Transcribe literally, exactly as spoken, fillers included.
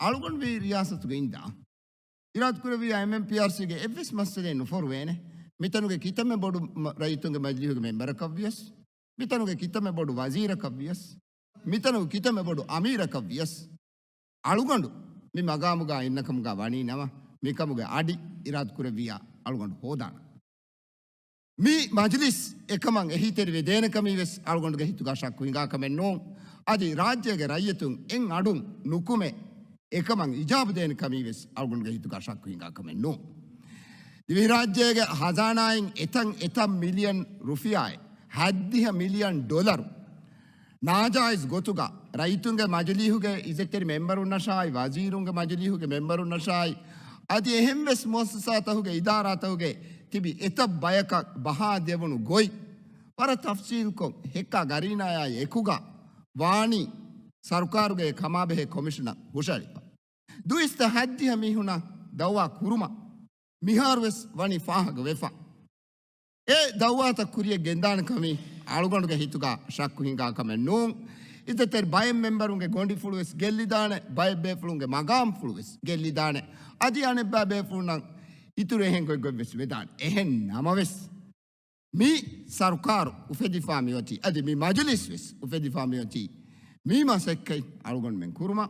އަޅުގަނޑު މި ރިޔާސަތުގަ އިންދާ، އިރާދަކުރެއްވިޔާ އެމްއެމްޕީއާރްސީގެ އެއްވެސް މައްސަލައެއް ނުފޮރުވޭނެ. މިތަނުގެ ކިތަންމެ ބޮޑު މަ-، ރައްޔިތުންގެ މަޖިލީހުގެ މެމްބަރަކަށްވިޔަސް، މިތަނުގެ ކިތަންމެ ބޮޑު ވަޒީރަކަށްވިޔަސް، މިތަނުގެ ކިތަންމެ ބޮޑު އަމީރަކަށްވިޔަސް، އަޅުގަނޑު މި މަގާމުގަ އިންނަކަމުގަ ވަނީ ނަމަ، މިކަމުގެ އަޑި އިރާދަކުރެއްވިޔާ އަޅުގަނޑު ހޯދާނަން. މި މަޖިލިސް އެކަމަށް އެހީތެރިވެދޭނެ ކަމީވެސް އަޅުގަނޑުގެ ހިތުގަ ޝައްކު ހިނގާ ކަމެއް ނޫން. އަދި ރާއްޖޭގެ ރައްޔިތުން އެއް އަޑުން ނުކުމެ އެކަމަށް އިޖާބަ ދޭނެ ކަމީވެސް އަޅުގަނޑުގެ ހިތުގަ ޝައްކު ހިނގާ ކަމެއް ނޫން. ދިވެހިރާއްޖޭގެ ހަޒާނާއިން އެތަން އެތައް މިލިއަން ރުފިޔާއެއް، ހަތްދިހަ މިލިއަން ޑޮލަރު ނާޖާއިޒް ގޮތުގަ ރައްޔިތުންގެ މަޖިލީހުގެ އިއްޒަތްތެރި މެމްބަރުންނަށާއި، ވަޒީރުންގެ މަޖިލީހުގެ މެމްބަރުންނަށާއި، އަދި އެހެންވެސް މުއައްސަސާތަކުގެ އިދާރާތަކުގެ ތިބި އެތައް ބަޔަކަށް ބަހާ ދެވުނު ގޮތް ވަރަށް ތަފްސީލްކޮށް، ހެއްކާ ގަރީނާޔާއި އެކުގަ ވާނީ ސަރުކާރުގެ ކަމާބެހޭ ކޮމިޝަނަށް ހުށަހެޅިފަ. ދުއިސައްތަ ހަތްދިހަ މީހުންނަށް ދައުވާ ކުރުމަށް މިހާރުވެސް ވަނީ ފާހަގަ ވެފަ. އެ ދައުވާތައް ކުރިޔަށް ގެންދާނެ ކަމީ އަޅުގަނޑުގެ ހިތުގަ ޝައްކު ހިނގާ ކަމެއް ނޫން. އިއްޒަތްތެރި ބައެއް މެމްބަރުންގެ ގޮނޑިފުޅުވެސް ގެއްލިދާނެ، ބައެއް ބޭފުޅުންގެ މަގާމްފުޅުވެސް ގެއްލިދާނެ. އަދި އަނެއްބައި ބޭފުޅުންނަށް އިތުރު އެހެން ގޮތްގޮތްވެސް ވެދާނެ. އެހެން ނަމަވެސް، މި ސަރުކާރު އުފެދިފާ މިއޮތީ، އަދި މި މަޖިލިސްވެސް އުފެދިފާ މިއޮތީ، މި މަސައްކަތް އަޅުގަނޑުމެން ކުރުމަށް.